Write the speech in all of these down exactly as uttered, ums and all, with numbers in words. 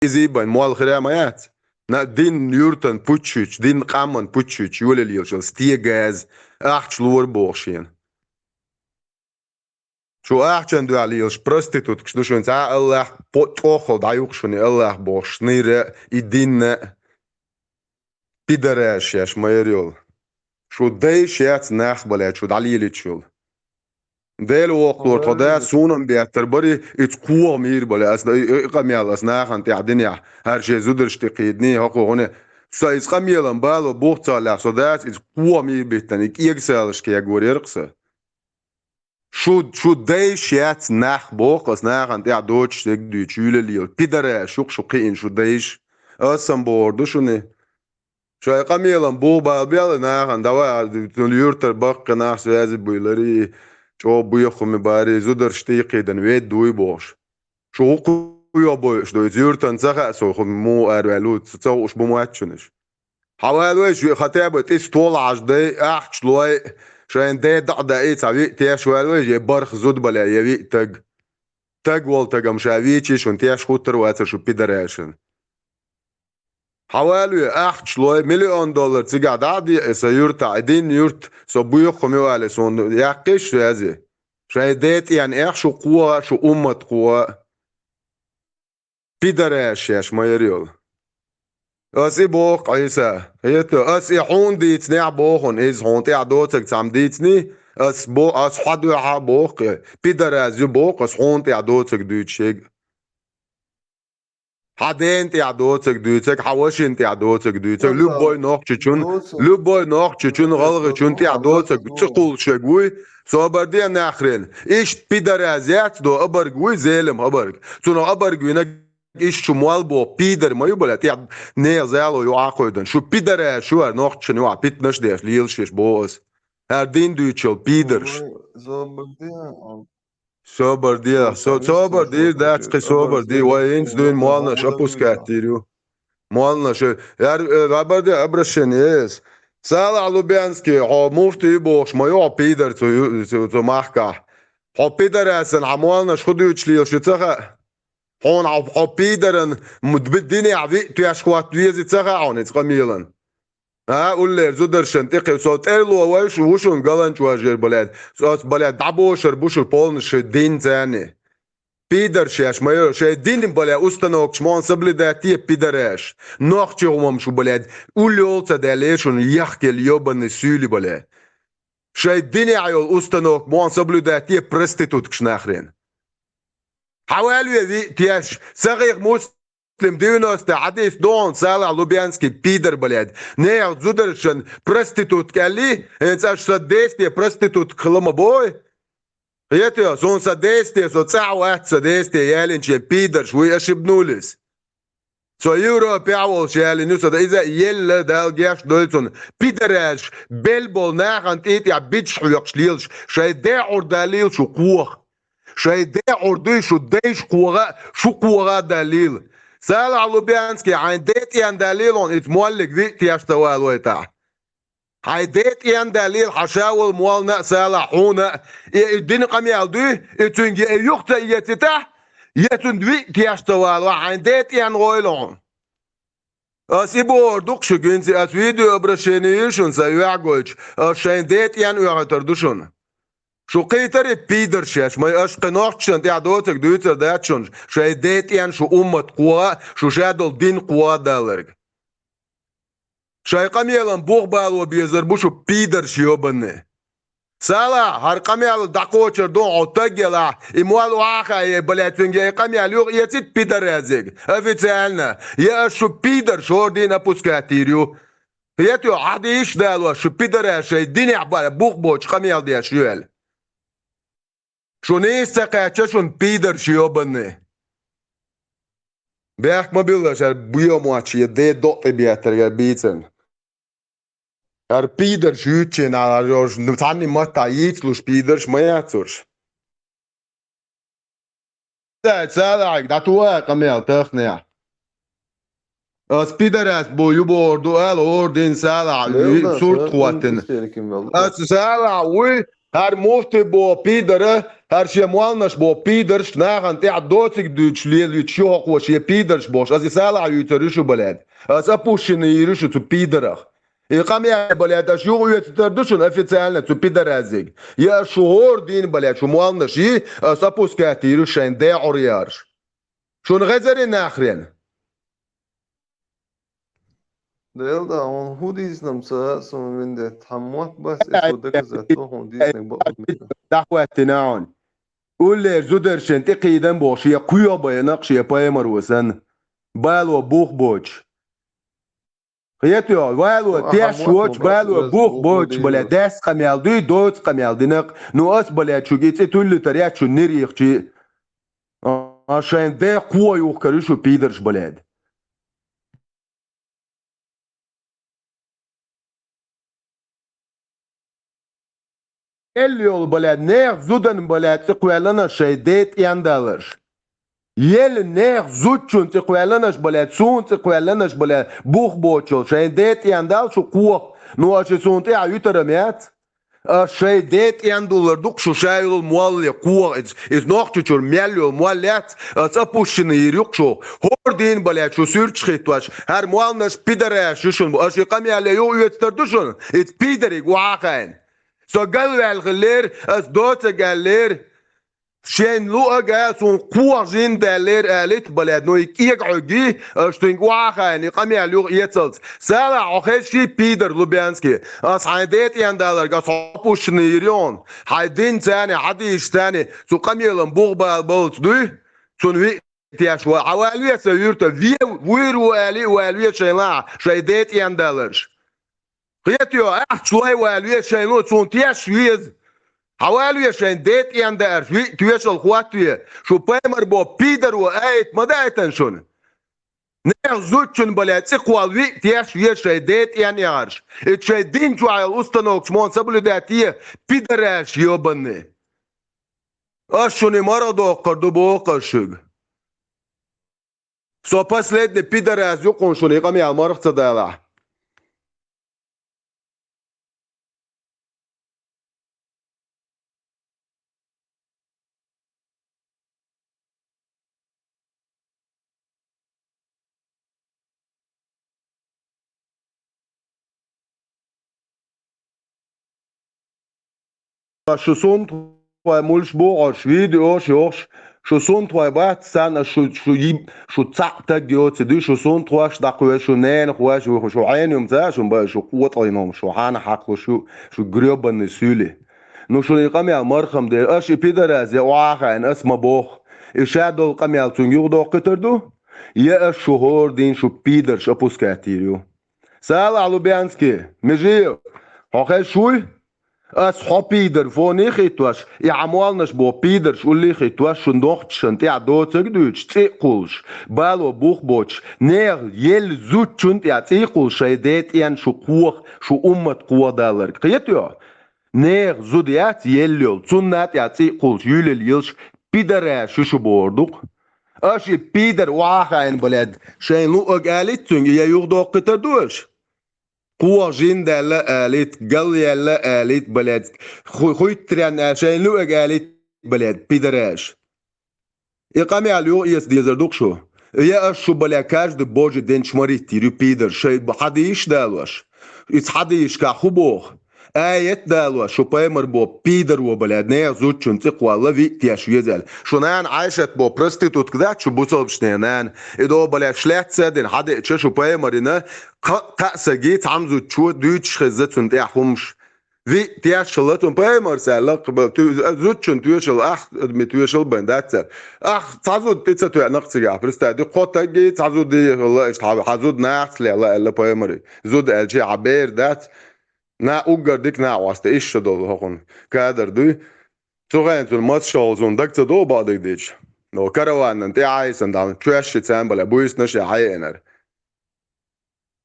изий байн, молла хира ма яц. На дин юртан пуччуч, дин къаман пуччуч, юлел йолчул, стегаз, ахча лора боху шена. Шу ахчан дуьхьа лелаш проституткаш ду шуна, цхьа Аллах по-, тӀохал дӀаюкъу шуна, Аллах бохуш, шнира и динна пидараш шаьш ма яр йолу. Шу дайш яц нах бале, шу дӀалелича йолу. Дела воккхалора тхо да, суна-м беттар бари, иза кхоха мийр бале, ас и, и къамел ас нахана тӀехь динехь, хӀара шен зударш тӀе кхийдиний, хӀокхо гӀуне. Со иза къамелан бало бух ца лаьа, со дац, иза кхоха мийр биттана, и кӀегасалаш кегор яркъ сан. Шу, шу дайш яц нах боху, ас нахана тӀехь доцуш дерг дуьйцу, чуьйлаллийла. Пидараш шу-кх шу кхиъна шу дайш. Ас-м бохур ду шуна. Шайн къамелан бух бала бел нахана, давай, а, цуьнан юьртара баккхий нах связи буьйлари, чӀогӀа боьххуме бари, зударш тӀе кхийдан ведда вуй бохуш. Шу хӀу кхуьйо бойуш ду, иза юьртан ца хаьа со, хӀу муха араваьлла ву, ца хууш бу моьтту шуна уьш. Хьан ваьлла вайша, виъ хатаба тӀе стол Ӏаш дай, ахча лой, шайн ден дӀа а даий, цхьа виъ теш ваьлла вайша, я барх зуда бале, я виъ таг. Таг волу тагам ша вийчий шуна теш хуттар а вацар шу пидарашна. Хьан ваьлла ве, ахча лой, миллион доллар цигахь дӀа а де, сан юьртахь, и дин юрт, со боьххуме вале, суна яккхийша связи. Шайн ден тӀен эх шу кхоха, шу уммат кхоха. Пидараш шаьш ма яр йолу. Ас и боху, Ӏийса, хета, ас и хьуна дийцинехь бохун, иза хьуна тӀехь доцург цхьамма дийциний, ас бо-, ас хьан дуьхьа боху, пидараз ю боху, ас хьуна тӀехь доцург дуьйцуш ерг. Хьан дена тӀехь доцург дуьйцург, хьан вашина тӀехь доцург дуьйцург, любой нохчичун, любой нохчичун, гӀалгӀачун тӀехь доцург цӀе кхуллуш ерг вуй, собар де нахрен. Иштта пидараз яц до, абарг вуй, зелам абарг. Цунах абарг винарг Иштта шу мол боху, пидар ма ю бала, тӀехь нехан зало ю Ӏакхойдан. Шу пидараш ю, хӀара нохчашна юкъахь питанаш а деш, лелаш еш боху ас. ХӀара дин дуьйцуш йолу пидарш. Ой, зобарде, а. Собар де, со-, собар дийр дац, кхин собар дий, вай хӀинца дуьйна молланаш опускать дийр ю. Молланаш, э, яр-, э, хабар де, обращение есть. Салахь Лубянский, хьо муфтий бохуш ма ю хьо пидар цу ю-, цу, цу махкахь. Хьо пидарашна хьан молланаш хӀу дуьйцуш лелаш ю ца хаьа? Хьуна хьо, хьо пидаран м-, д-, динехь виъ теш хӀотта веза ца хаьа хьуна иза къамелан? А, уллера зударшан тӀекхи-, со тӀерло вай шу, ву шуна галанчу важер балаьд. Со ас балаьд дӀабошар бу шу полнаш шайн дин царни. Пидар шаьш ма йо, шайн дин балаьд установкаш мо соблюдать е пидараш. Нохчи хӀумам шу балаьд, улле йолу ца даьлле шуна яхкел йобанный суьйли балаьд. Шайн динехь йолу установка мо соблюдать е проституткаш нахрен. Хьан ваьлла ве виъ теш, сахих Муслим девяносто хьадис догӀун Салахь Лубянский пидар балед. Нехан зударшан проститутка аьлли, хӀинца аша сан десте проститутка хила ма бой. Хетайо, суна сан десте, со цӀахь вац сан десте, ялинче пидарш вуй ошибнулись. Со Европехь волуш ялин ю, со да иза елла Дала геш дой цунна. Пидараш, бел болу нахана тӀе тӀехь бидаш хьоькхуш лелаш, шайн дехьур далийла шу кхоха. Шайн дехьур дуй шу дайш кхоха а, шу кхоха а далийла. Салахь Лубянский, хьайн ден тӀен далийла хьуна, иза моллиг виъ теш ца валойтахь. Хьайн ден тӀен далийла хьан ша волу моллана а, Салахь хьуна а, и, и дина къамел дуй, и цуьнга я и юха ца эцитахь, я цуьнан виъ теш ца валахь, хьайн ден тӀен гӀойла хьуна. Ас и бохур ду-кх шуьга, хӀинца ас видеообращение йир шуна сан юьхь гойтуш, ас шайн ден тӀен оьхуьйтур ду шуна. Шу кхийтаре пидарш еш, май аш кхин нохчашна тӀехь доцург дуьйцур дац шуна, шайн ден тӀен шу уммат кхоха а, шу ша долу дин кхоха а даларг. Шайн къамелан бух бало безар бу шу пидарш йобанне. Салахь, хӀара къамел дӀакхочур ду хьо таг елахь, и молла охьа а хаьий, бале, цуьнга и къамел юха эцит пидар аьззиг, официально. Я аш шу пидар шордийна опускать йир ю. Хетайо, хьан дийша далош, шу пидараш шайн динехь бара бух боцу къамел деш ю аьлла. Шу нийса ца кхаьчча шуна пидарш йобанне. Бехк ма билла, шара буьйо моч, я де докъе беттаргара бийцарна. ХӀара пидарш юьйцучийн а, хӀара йош, ну, цхьанний маттахь йийцалуш пидарш ма яц уьш. Дай, Салахьиг, дӀатугӀа къамел тахнехь. Ас пидарас бу ю бохур ду ала, хӀора дин Салахь, сурт хӀоттина. Ас Салахь вуй, хӀара муфти боху пидара, ХӀара шен молланаш боху пидарш нахана тӀехь доцург дуьйцуш лелийта шу хӀокхо шен пидарш бохуш. Аса и салахь юьйцур ю шу, блядь. Аса опущенный йийр ю шу цу пидарах. И къамел, блядь, аш юха оьцуьйтур ду шуна официально цу пидараззиг. Я аш шу хӀора дийна, блядь, шу молланаш йий, ас опускать йийр ю шайн декъур ярш. Шуна хезарий нахрен? Дел да, хьуна хӀун дийцинам ца хаьа суна, Виндетта, хьан мотт бац, и цо доказать до хьуна дийцинарг бакъ. ДӀахӀоьттина хьуна. Уллера зударшна тӀе кхийдан боху шен кхоьхьа байнакх шен пайхамаро санна. Бало бух боцуш. Хетайо, вало, теш воч, бало, бух боч, бале, дес къамел дуй, доц къамел динакъ. Ну ас, бале, чуги ци тулли таря чу нир ихчи. А шайн де кхо юхкар шу пидарш, бале. Ел йолу, бале, нех зудан, бале, ци кхоьллана шай де тӀендаларш. Ел нех зудчун цӀе кхоьлланаш, бале, цун цӀе кхоьлланаш, бале, бух боцул, шайн де тӀендал шу кхох. Ну, аша цун тӀе а витара мец? Аш шайн де тӀендуллар дукха шу шайла молле кхох, из, из нохчучур мел йол моллец, ас опущенный йир юкх шу. ХӀор дийна, бале, шу суьрташ хиттош, хӀара молланаш пидараш ю шун, аша и къамеле ю оьцтар ду шун, из пидариг вахайн. Со галваьлла хиллера, ас доцаг аьллера. Шен луъага цунна кхоха жин даьллера алит, бале, ну и кӀега хьоьгий, аш цуьнга охьахаьйна, и къамел юха эцалц. Сала хьо хезчий пидар Лубянский. Ас хьайн де тӀендаларг, ас хьо пущина йир йоӀна. Хьайн дин царни, хьадийш царни, цу къамелан бух бала балц дуй? Цунна виъ теш ва, хьавалве сан юьрта, ве, вуьйр ву али, валве шайн лахьа, шайн де тӀендаларш. Кхетайо, ахча лой валве шайн ло, цунна теш веза. Хьавалве шайн де тӀендаарш, виъ тешал хӀоттаве, шу паймар бо пидар ву, айт ма дайтан шуна. Нех зудчун, бале, цӀе кхол виъ теш ве шайн де тӀен яхарш. И шайн дин чу хьайла установкаш мон соблюдать е, пидараш ёбанный. Аш шуна марха доккхар ду боху аш шуьга. Со последний пидарас ю кхунна шуна и къамел марха ца далахь. Шу сунтхой мулш бу ош, видеош йохуш, шу сунтхой бац, царна шу, шу йиб, шу цхьаъ таг йоци дуй, шу сунтхош дакхве, шу ненахвош ву, шу хьенум ца, шу ба, шу къотӀайнум, шу хьана хьакхлу, шу, шу грёбанный суьли. Ну, шуна и къамел мархам де, аш и пидарас я охьахаьйна, ас ма боху. И ша долу къамел цунга юхадоккхуьйтур ду? Я аш шу хӀора дийна шу пидарш опускать йийр ю? Салахь Лубянский, Межиев, хьо хезаш вуй? Ас хьо пидар фоне хиттош, и хьан молланаш бо пидарш улле хиттош, шун дохчушан тӀехь доцаг дуьйцуш, цӀе а кхуллуш, бало бух боцуш, нехан елла зудчун тӀехь цӀе а кхуллуш, шайн де тӀен шу кхох, шу уммат кхохдаларг. Кхетайо? Нехан зуда яц елла йолу, цунна тӀехь цӀе а кхуллуш, юьлил йилш, пидараш ю шу бохур ду-кх. Аш и пидар охьахаийна, балед, шайн луъаг алит цуьнга, я юхадоккхуьйтур ду аш? Кхоха жин даьлла алит, гал яьлла алит, балед, ху-, хуьттаренна а шайн луъаг алит, балед, пидараш. И къамел юха эца дезар ду-кх шу. Я аш шу, бале, каждый божий день чморить йийр ю пидар, шай б-, хьадийш далош. Иза хьадийшкахь хӀу боху? Аят далош, шу паймар бо пидар во, бале, нехан зудчун цӀе кхолла виъ теш везал. Шу нана Айшат бо проститутка дац, шу бусалбашне нана. И до, бале, шлецца а дина, хьадеъча шу паймарина, кха-, кхаа саги цхьамзуччо дуьйцуш хезза цунна тӀехь хӀумаш. Виъ теш хилла цунна паймарс аьлла, кхаба, ту-, зудчун тоьшалла, ах, ми тоьшалла бен дац цара. Ах, цхьа зуда тӀе ца тоьъна-кх цигахь, представь, ди кхо тагги, цхьа зуди хилла, иштта хьан, хьан зуда нахаца лелла аьлла паймари. Зуда аьлча хьан бер дац, на уггар дика накъоста, иштта долу хӀокхунна кадар дуй. Цу хенахь цунна маца шолгӀа зун даг ца до бакъдерг дийча. Но караванан тӀе Ӏайсан дан, чоьшши царна бале, буьйсанаш а хьаеанара.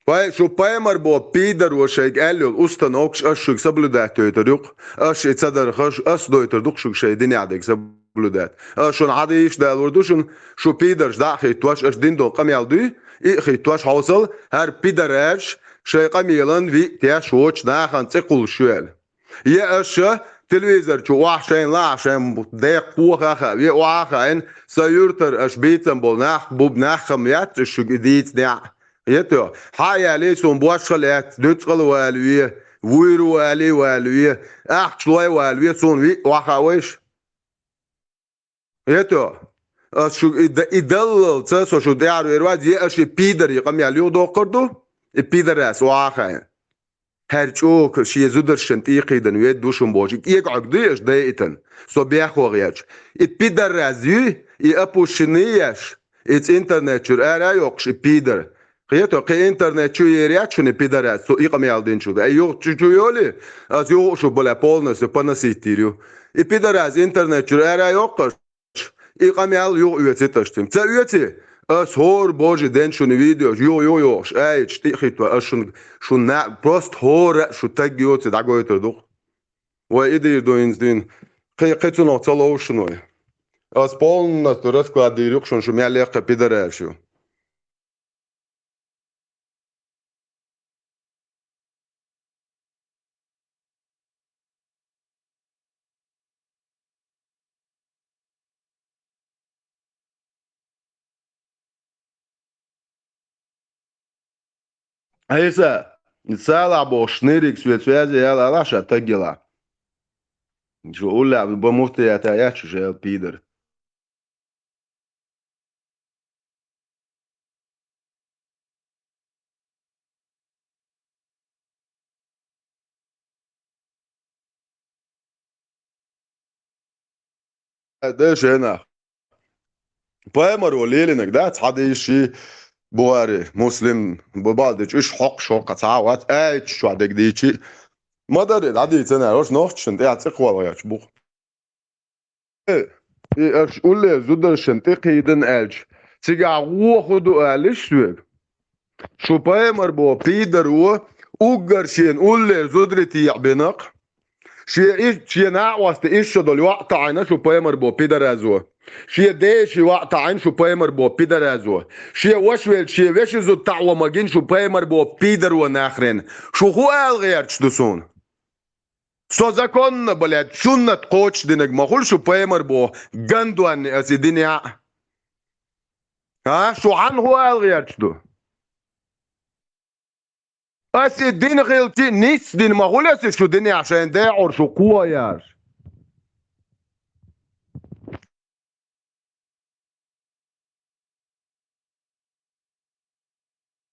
Пай-, шу паймар бо пидар во шайга аьлла йолу установкаш аш шуьга соблюдать дойтур ю-кх, аш и ца дархаш, ас дойтур ду-кх шуьга шайн динехь дерг соблюдать. Ас шуна хьадийш далур ду шуна, шу пидарш дӀа а хиттош, аш дин долу къамел дуй, и а хиттош хьовсал, хӀара пидараш шайн къамелан виъ теш воцу нахана цӀе кхуллуш ю аьлла. Я аша Телевизор чу охьа шайна лаахь, шайн декъа кхоха а хааве, охьа а хаийна, сан юьртара аша бийцам болу нах бу, нах-м яц уьш шуьга и дийца неӀ. Хетий? Хьа а ялий, суна бошха а лаьцна, дуьцкъала а валаве, вуйра а валий, валаве, ахча лой а валаве, суна виъ охьахаа вайша. Хетий? Ас шуьга и да-, и даллалца со шу тӀаьхьара вер вац, е аша и пидарийн къамел юхадоккхур ду, и пидарас охьа а хаийна. ХӀара чӀогӀа шен зударшна тӀекхийдина ведда ву шуна бохуш, и кӀегӀаг дуй аша дайийтина, со беххо гӀерташ. И пидарас юй, и опущенный еш, иза интернет чуьра ара а йоккхуш, и пидар. Хетий, кхин интернет чу ер яц шуна и пидарас, цо и къамел динчул тӀаьхьа. Ай, юха чу, чу йолий, ас юха а шу бале полностью поносить йийр ю. И пидарас интернет чуьра ара а йоккхуш, и къамел юха оьций аша цуьнга. Ца оьций, ас хӀора божий ден шуна видеош юха, юха йохуш, аяташ тӀе а хӀиттор, ас шуна, шуна на-, просто хӀора а шу таг йоций дӀагойтур ду-кх. Вай и дийр ду хӀинца дийна. Кхин, кхин цунах ца ловзуш шуна вай. Ас полностью расклад дийр ю-кх шуна, шу мел лекха пидараш ю. Айса, салахь бохуш, шнырик соьца вязе яла алахь ша таг яла. Шу уллехь бан муфтиятехь яц шу шел пидар. Дешенах. Пайхамаро лелийнарг дац хьадийши, Бухари, Муслим, бу-, бал дечу, уьш хьокхуш хӀокху цхьа а вац, аьлча чохь дерг дийчи. Ма-дарра дӀадийцина, хӀорш нохчашна тӀехь цӀе кхолла гӀерташ бу-кх. Э, и аша уллера зударшна тӀекхийдина аьлча, цигахь гӀо хӀун ду алиш соьга? Шу пайхамар бо пидаро, уггар шена уллера зударий тӀехь бина-кх. Шен и-, шен накъостан ишша долу йоӀ таӀийна шу пайхамар бо пидаразо. Шен деши йоӀ таӀийна шу пайхамар бо пидаразо. Шен ваша велча, шен вешин зуда таӀо магийна шу пайхамар бо пидаро нахрен. Шу хӀун ала гӀерташ ду суна? Со законна, блядь, суннат кхочушдинарг ма хуьлу шу пайхамар боху гандонни аса и динехь а. А? Шу хьанна хӀун ала гӀерташ ду? Аса и дин хилчи, нисса дин ма хуьлу аса шу динехь шайн декъур шу кхояш.